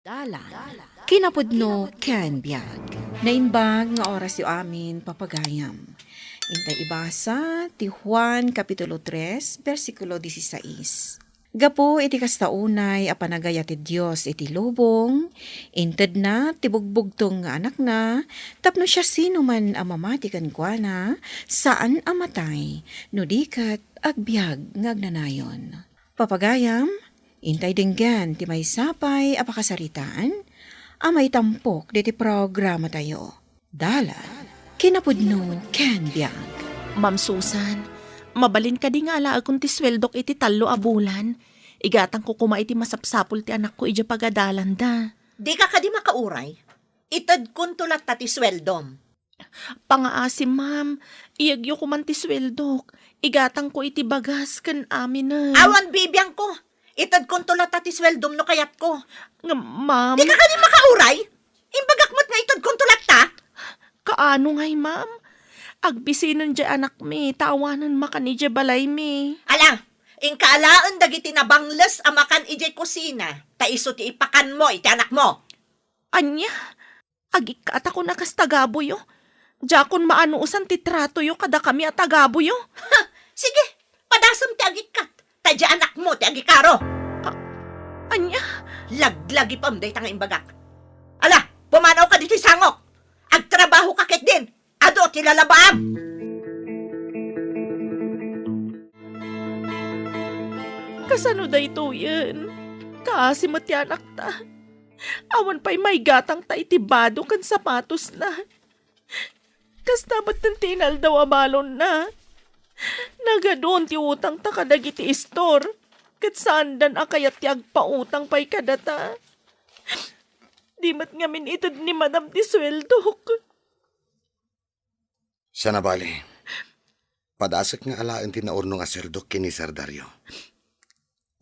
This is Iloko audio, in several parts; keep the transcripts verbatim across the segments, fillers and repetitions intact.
Dalan, kinapudno ken biag. Naimbag nga orasyo amin, papagayam. Intay ibasa ti Juan Kapitulo tres, bersikulo dieciséis. Gapu iti kasta unay a panagayat ti Dios iti lubong, intedna ti bugbugtong nga Anakna tapno siasinoman a mamati kenkuana, saan a matay, no di ket agbiag nga agnanayon. Papagayam, intay denggen ti maysa pay a pakasaritaan a maitampok ditoy programatayo. Dalan, kinapudno ken biag. Ma'am Susan, mabalin kadi nga alaekon ti sueldok iti tallo a bulan? Igatangko koma iti masapsapul ti anakko idiay pagadalanda. Dika kadi makauray? Itedkonto latta ti sueldom. Pangaasi, ma'am. Iyegyo koman ti sueldok. Igatangko iti bagas ken aminen. Awan bibiangko. Itedkonto latta ti sueldom no kayatko. Nga, ma'am. Dika kadi makauray? Imbagak met nga itedkonto latta. Kaano ngay, ma'am? Agbisinen diay anakmi, ta awanen makan idiay balaymi. Ala, inka alaen dagiti nabangles a makan idiay kusina, ta isu ti ipakanmo iti anakmo. Ania? Agikkatakon a kas tagabuyo. Diakon maanusan ti tratoyo kadakami a tagabuyo. Ha! Sige, padasem ti agikkat. Ta diay anakmo ti agikaro. A-, ania? Laglagipem dayta nga imbagak. Ala, pumanawka ditoy sangok. Agtrabahoka ketdin. Adu ti lalabaam. Kasano daytoyen? Kaasi met ti anakta. Awan pay maigatangta iti bado ken sapatosna. Kasta met ti inaldaw a balonna. Nagadun ti utangta kadagiti istor, ket saandan a kayat ti agpautang pay kadata. Di met ngamin ited ni Madam ti sueldok. Saan a bali, padasek nga alaen ti naurnong a sueldok ken ni Sir Dario.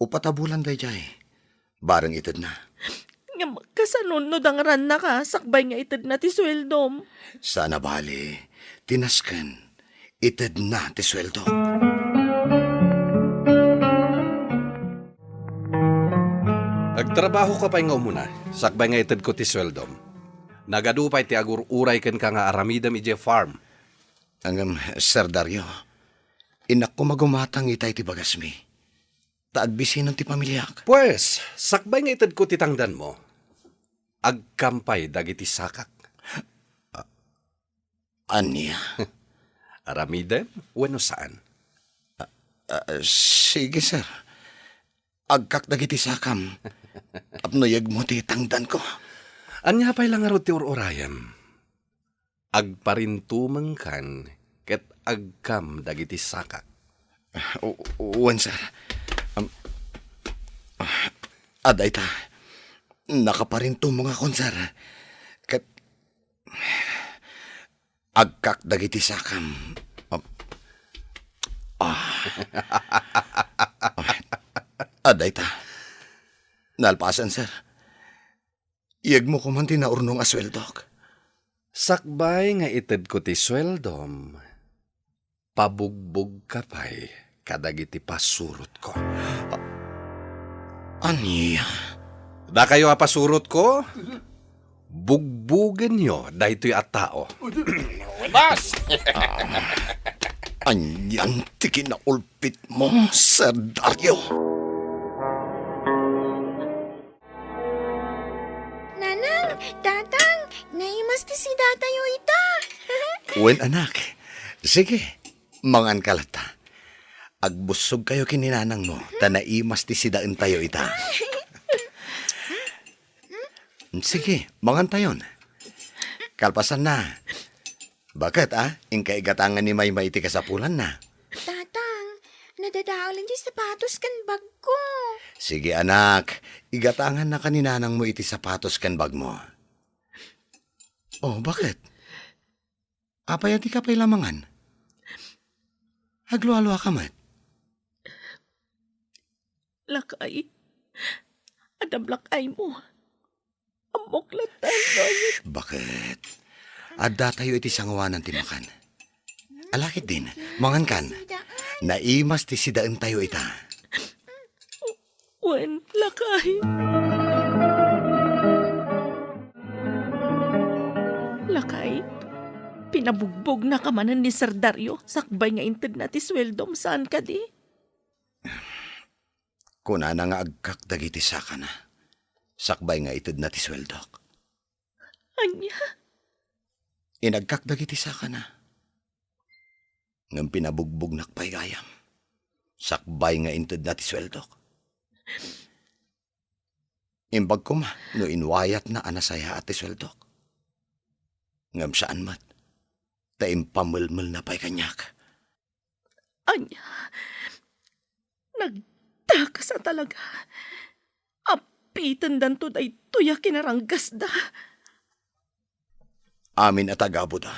Upat a bulan daydiay. Bareng itedna. Ngem kasano no dangrannaka sakbay nga itedna ti sueldom? Saan a bali, ti nasken, itedna ti sueldok. Agtrabahoka pay nga umuna, sakbay nga itedko ti sueldom. Nagadu pay ti agur-uray kenka nga aramidem idiay farm. Ngem, Sir Dario, innak koma gumatang ita iti bagasmi. Ta agbisinan ti pamiliak. Pues, sakbay nga itedko ti tangdanmo, agkam pay dagiti sakak. A-, ania? Aramidem wenno saan? A, sige, sir. Agkak dagiti sakam. Tapno yegmo ti tangdanko. Ania pay la ngarud ti ur-urayem? Agparintumengkan ket agkam dagiti sakak. U-, wen, sir. Am, ah, adda ita. Nakaparintumengakon, sir. Ket agkak dagiti sakam. Am, ah. Adda ita. Nalpasen, sir. Iyegmo koman ti naurnong a sueldok. Sakbay nga itedko ti sueldom, pabugbogka pay kadagiti pasurotko. A-, ania? Dakayo a pasurotko, bugbogenyo daytoy a tao. Bas! Ah, anian ti kinaulpitmo, Sir Dario? Nanang, Tatang, naimas ti sidatayo ita. Wen, anak. Sige, manganka latta. Agbussogkayo ken ni nanangmo, ta naimas ti sidaentayo ita. Sige, mangantayon. Kalpasanna, baket, a, inka igatangan ni Maymay iti kasapulanna. Tatang, nadadaelen ti sapatos ken bagko. Sige, anak, igatangannaka ni nanangmo iti sapatos ken bagmo. Oh, baket? Apay a dika pay la mangan? Aglualuaka met. Lakay, adda lakaymo. Ammok latta, Lola. Baket? Addatayo iti sangoanan ti makan. Ala ketdin, mangankan. Naimas ti sidaentayo ita. Wen, lakay. Pinabugbognaka manen ni Sir Dario sakbay nga intedna ti sueldom, saan kadi? Kunana nga agkak dagiti sakana sakbay nga itedna ti sueldok. Ania? Inagkak dagiti sakana. Ngem pinabugbognak pay gayam sakbay nga intedna ti sueldok. Imbag koma no inwayatna a nasayaat ti sueldok. Ngem saan met, ta impamelmelna pay kaniak. Ania? Nagdakes a talaga. Apitendanto daytoy a kinaranggasda. Amin a tagabuda,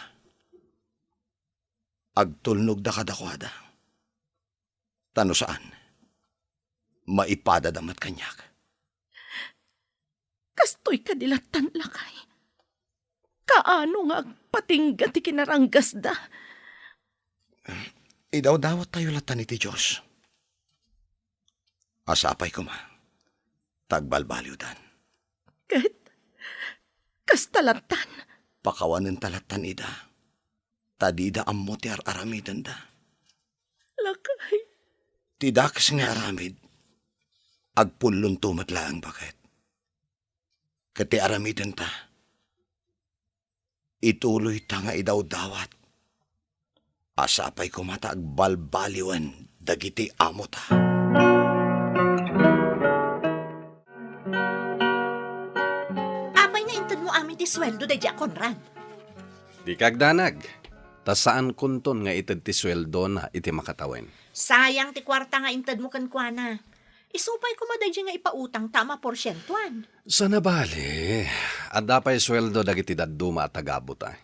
agtulnogda kadakuada. Ta no saan, maipadada met kaniak. Kastoy kadi lattan, lakay? Kaano nga agpatingga ti kinaranggasda? Idawdawattayo lattan iti Dios. A sapay koma, ta agbalbaliwdan. Ket kasta lattan. Pakawanenta lattan ida, ta dida ammo ti ar-aramidenda. Lakay. Ti dakes nga aramid, agpullonto met laeng baket. Ket ti aramidenta, ituloyta nga idawdawat. A sapay koma ta agbalbaliwen dagiti amota. Apay nga intedmo amin ti sueldo daydi a Conrad? Dika agdanag, ta saankonton nga ited ti sueldona iti makatawen. Sayang ti kuarta nga intedmo kenkuana. Isu pay koma daydi nga ipautangta a maporsientoan. Saan a bale, adda pay sueldo dagiti dadduma a tagabuta.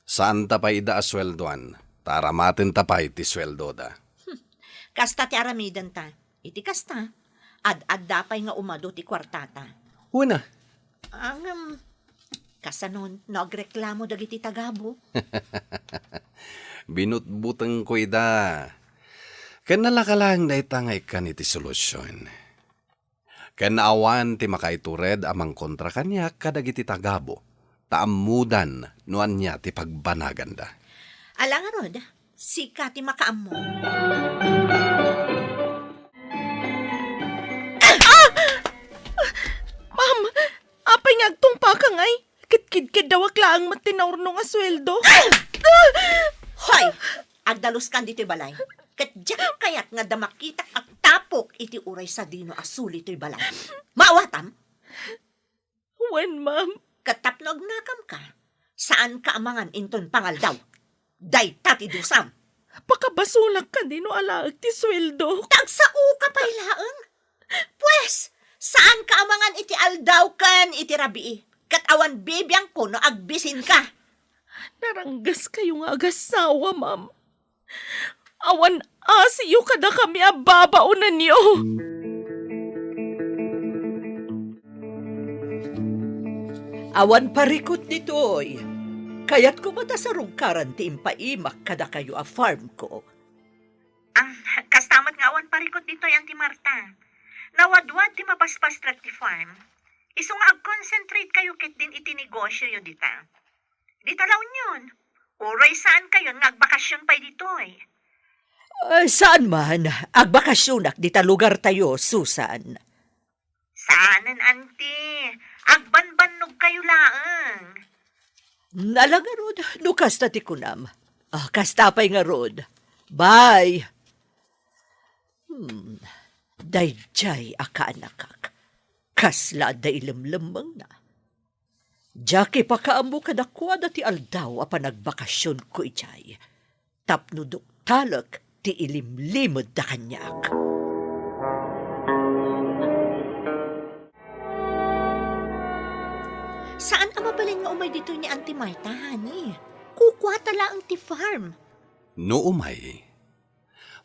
Saanta pay ida a sueldoan, ta aramatenta pay ti sueldoda. Hmm. Kasta ti aramidenta. Iti kasta, ad-adda pay nga umadu ti kuartata. Wen a. Ngem, kasano no agreklamo dagiti tagabu? Binutbutengko ida. Ken nalaka laeng dayta nga ikkan iti solusion. Ken awan ti makaitured a mangkontra kaniak kadagiti tagabu, ta ammodan no ania ti pagbanaganda. Ala ngarud, sika ti makaammo. Ah! Ma'am, apay nga agtungpaka ngay? Ket kidkeddawak laeng met ti naurno nga sueldo. Hoy! Agdaluskan ditoy balay. Ket diak kayat nga adda makitak a tapok iti uray sadino a suli toy balay. Maawatam? Wen, ma'am. Ket tapno agnakamka, saanka a mangan inton pangaldaw. Dayta ti dusam. Pakabasolak kadi no alaek ti sueldo. Tagsaoka pay laeng. Pues, saanka a mangan iti aldaw ken iti rabii, ket awan bibiangko no agbisinka. Naranggaskayo nga agassawa, ma'am. Awan asiyo kadakami a babaonanyo. Awan parikut ditoy. Kayatko met a sarungkaran ti impaimak kadakayo a farmko. Ah, kasta met nga awan parikut ditoy, Auntie Marta. Nawadwad ti mapaspastrek ti farm. Isu nga ag-concentrate kayo ketdin iti negosioyo dita. Dita La Union, uray saan kayon nga agbakasion pay ditoy. Ah, saan man, agbakasionak dita lugartayo, Susan. Saanen, Auntie. Agbanbannog kayo laeng. Ala ngarud, no kasta ti kunam. Ah, kasta pay ngarud. Bye. Hmm, daydiay a kaanakak. Kasla adda ilemlemmengna. Diak ipakaammo kadakuada ti aldaw a panagbakasionko idiay. Tapno duktalek ti ilimlimedda kaniak. Saan a mabalin nga umay ditoy ni Auntie Marta, honey. Kukuata laeng ti farm. No umay,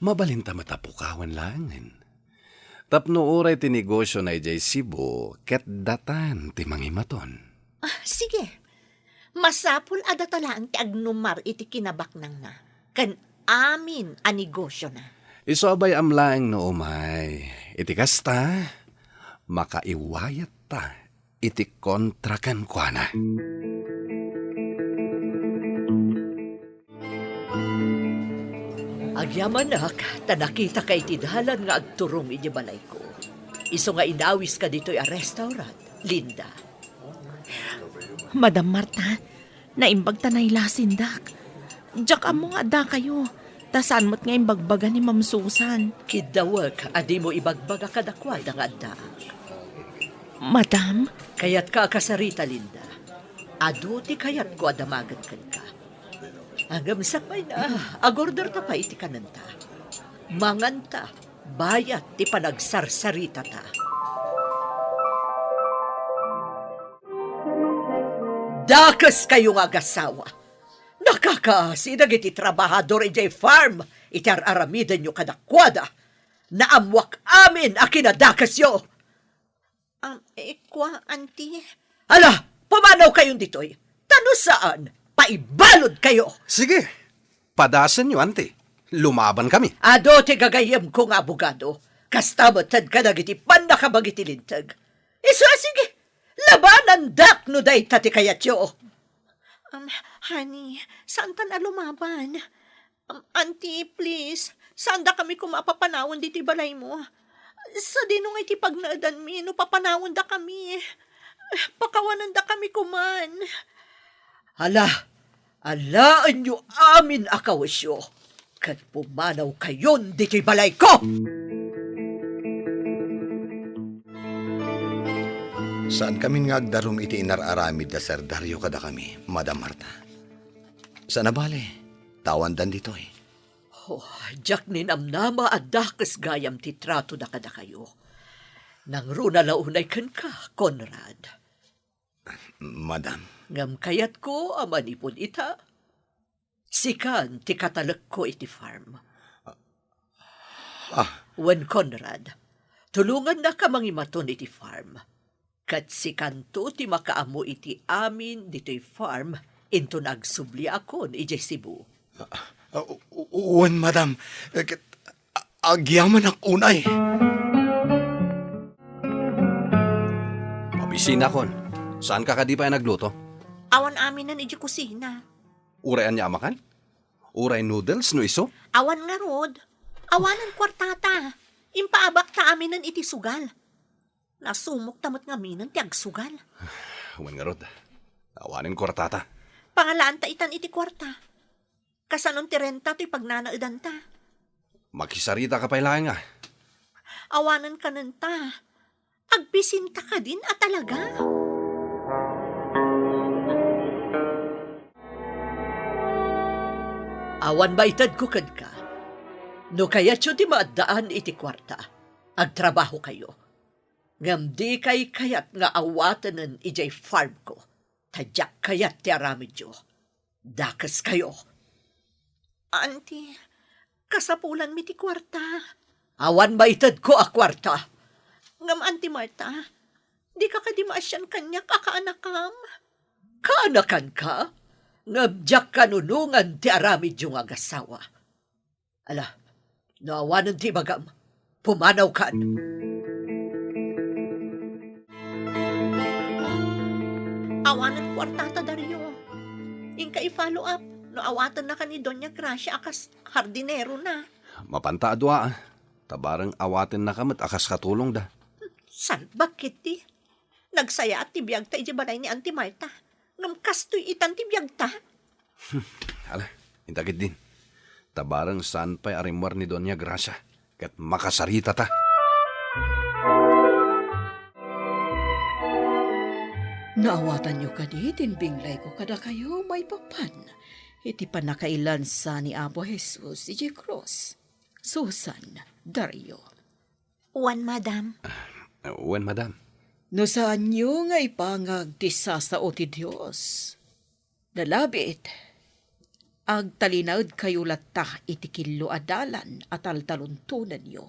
mabalinta met a pukawen laengen. Tapno uray ti negosiona idiay Cebu, ket datan ti mangimaton. Ah, sige. Masapul a data laeng ti agnumar iti kinabaknangna ken amin a negosiona. Isu a bay-am laeng no umay. Iti kasta, makaiwayatta iti kontra kenkuana. Agyamanak, ta nakitaka iti dalan nga agturong iti balayko. Isu nga inawiska ditoy a restaurant, Linda. Madam Marta, naimbag ta nailasindak. Diak ammo nga addakayo, ta saan met nga imbagbaga ni Ma'am Susan. Kiddawek a dimo ibagbaga kadakuada nga addaak. Madam? Kayatka a kasarita, Linda. Adu ti kayatko a damagen kenka. Ngem sakbayna, agorderta pay iti kanenta. Manganta, bayat ti panagsarsaritata. Dakeskayo nga agassawa! Nakakaasi dagiti trabahador idiay farm iti ar-aramidenyo kadakuada. Naammoak amin a kinadakesyo. Um, eh, kua, Auntie? Ala, pumanawkayon ditoy. Ta no saan, paibalodkayo. Sige, padasenyo, Auntie. Lumabankami. Adu ti gagayyemko nga abogado. Kasta met kadagiti pannakabag iti linteg. Isu a, sige, labanandak no dayta ti kayatyo. Um, honey, saantan a lumaban. Um, Auntie, please, saandakami koma a papanawen ditoy balaymo. Sadino nga iti pagnaedanmi no papanawendakami? Pakawanendakami koman. Hala, alaenyo amin a kawesyo, ket pumanawkayon ditoy balayko! Saankamin nga agdarum iti inar-aramid da Sir Dario kadakami, Madam Marta. Saan a bale, ta awandan ditoy. Oh, diak ninamnama a dakes gayam ti tratoda kadakayo. Nangruna la unay kenka, Conrad. Madam. Ngem kayatko a manipud ita, sikan ti katalekko iti farm. Ah. Wen, Conrad, tulongannaka mangimaton iti farm. Ket sikanto ti makaammo iti amin ditoy farm inton agsubliakon idiay Cebu. Ah, ah, u-, u-, wen, madam. Eh, ket, a-, agyamanak unay. Mabisinakon. Saanka kadi pay a nagluto? Awan aminen idiay kusina. Uray ania a makan? Uray noodles no isu? Awan ngarud. Awanen kuartata. Impaabakta aminen iti sugal. Nasumokta met ngaminen ti agsugal. Wen ngarud, awanen kuartata. Pangalaanta itan iti kuarta. Kasanon ti renta toy pagnanaedanta? Makisaritaka pay laeng a. Awanen kanenta. Agbisinta kadin a talaga? Awan maitedko kenka. No kayatyo ti maaddaan iti kuarta, agtrabahokayo. Ngem dikay kayat nga awatenen idiay farmko, ta diak kayat ti aramidyo. Dakeskayo. Auntie, kasapulanmi ti kuarta. Awan maitedko a kuarta. Ngem, Auntie Marta, dika kadi maasian kaniak a kaanakam? Kaanakanka? Ngem diak kanunongan ti aramidyo nga agassawa. Ala, no awanen ti ibagam, pumanawkan. Awanen kuartata, Dario. Inka i-follow up no awatennaka ni Doña Gracia a kas hardinerona. Mapanta a dua, a. Ta bareng awatennaka met a kas katulongda. Salbag ketdi. Nagsayaat ti biagta idiay balay ni Auntie Marta. Ngem kastoy itan ti biagta. Ala, inta ketdin. Ta bareng saan pay a rimmuar ni Doña Gracia, ket makasaritata. Naawatanyo kadi ti imbinglayko kadakayo maipapan iti pannakailansa ni Apo Jesus idiay krus? Susan, Dario. Wen, madam. Wen, madam. No saanyo nga ipangag ti sasao ti Dios, nalabit, agtalinaedkayo latta iti killo a dalan a taltalontonenyo.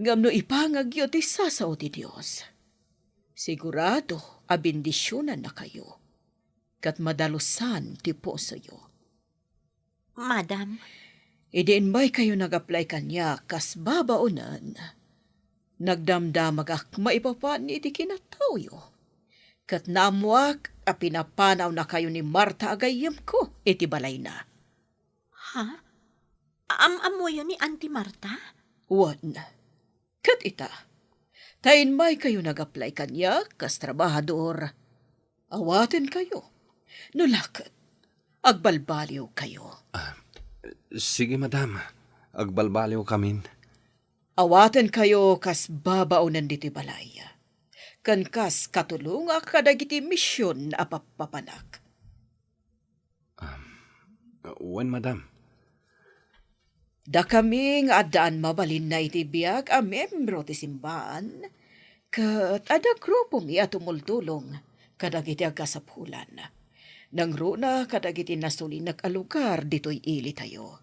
Ngem no ipangagyo ti sasao ti Dios, sigurado a bendisionannakayo, ket madalusan ti pusoyo. Madam. Idi immaykayo nag-apply kaniak kas babaonen, nagdamdamagak maipapan iti kinataoyo, ket naammoak a pinapanawnakayo ni Marta a gayyemko iti balayna. Ha? Am-ammoyo ni Auntie Marta? Wen, ket ita, ta immaykayo nag-apply kaniak kas trabahador. Awatenkayo. No la ket, agbalbaliwkayo. Ah, sige, madam. Agbalbaliwkamin. Awatenkayo kas babaonen ditoy balay, ken kas katulongak kadagiti mision a pappapanak. Wen, madam. Dakami nga addaan mabalinna iti biag a membro ti simbaan, ket adda grupomi a tumultulong kadagiti agkasapulan. Nangruna kadagiti nasulinak a lugar ditoy ilitayo.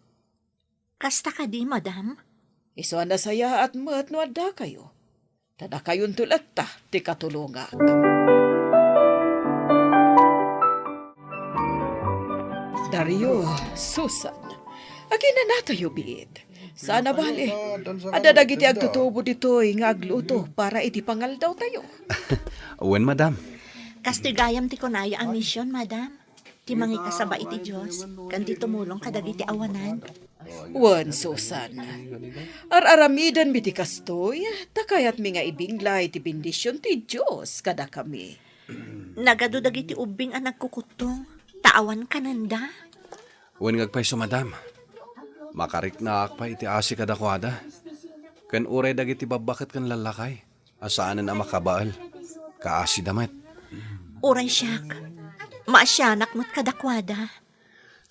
Kasta kadi, madam? Isu a nasayaat met no addakayo. Ta dakayonto latta ti katulongak. Dario, Susan, aginanatayo biit. Sana bale, adda dagiti agtutubo ditoy nga agluto para iti pangaldawtayo. Wen, madam. Kastoy gayam ti kunaya a mision, madam. Ti mangikasaba iti Dios, ken ti tumulong kadagiti awanan. Wen, Susan, ar-aramidenmi ti kastoy, ta kayatmi nga ibinglay ti bendision ti Dios kadakami. Nagadu dagiti ubbing a nagkukuttong, ta awan kanenda. Wen nga agpayso, madam. Makariknaak pay iti asi kadakuada. Ken uray dagiti babbaket ken lallakay a saanen a makabael, kaasida met. Uray siak, maasianak met kadakuada.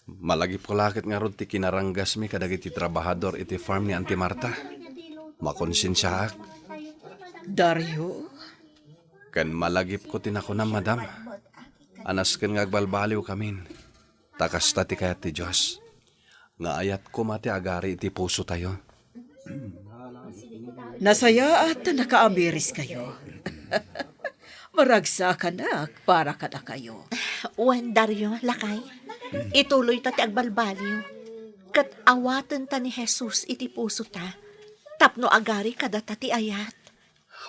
Malagipko la ket ngarud ti kinaranggasmi kadagiti trabahador iti farm ni Auntie Marta. Makonsensiaak. Dario? Ken malagipko ti nakunam, madam. A nasken nga agbalbaliwkamin, ta kasta ti kayat ti Dios. Nga ayat koma ti agari iti pusotayo. Nasayaat ta nakaamiriskayo. Maragsakanak para kadakayo. Wen, Dario, lakay, ituloyta ti agbalbaliw. Ket awatenta ni Jesus iti pusota tapno agari kadata ti ayat.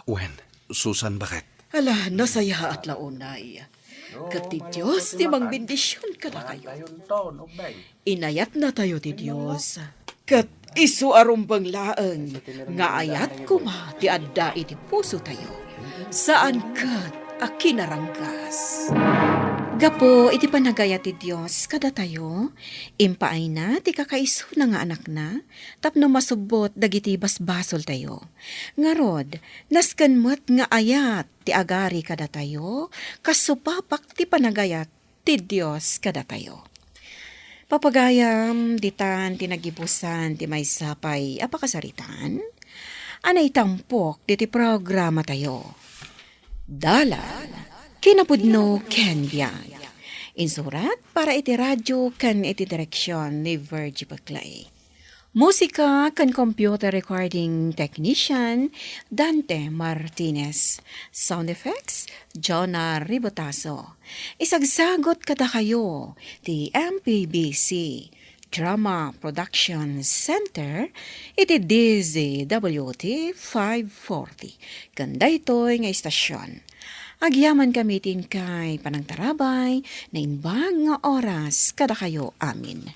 Wen, Susan, baket. Ala, nasayaat la unay. Ket ti Dios ti mangbendision kadakayo. Inayatnatayo ti Dios. Ket isu a rumbeng laeng nga ayat koma ti adda iti pusotayo. Saan ket a kinaranggas. Gapu iti panagayat ti Dios kadatayo, impaayna ti kakaisuna nga Anakna tapno masubbot dagiti basbasoltayo. Ngarud, nasken met nga ayat ti agari kadatayo, kas supapak ti panagayat ti Dios kadatayo. Papagayam, ditan ti nagibusan ti maysa pay a pakasaritaan a naitampok diti programatayo. Dalan, kinapudno ken biag. Insurat para iti radio ken iti direksion ni Virgie Paclay. Musika ken computer recording technician, Dante Martinez. Sound effects, Jonah Ribotazo. Isagsagot kadakayo ti M P B C Drama Production Center iti D Z W T five forty. Ken daytoy nga istasion, agyamankami ti inkay panangtarabay, naimbag nga oras kadakayo amin.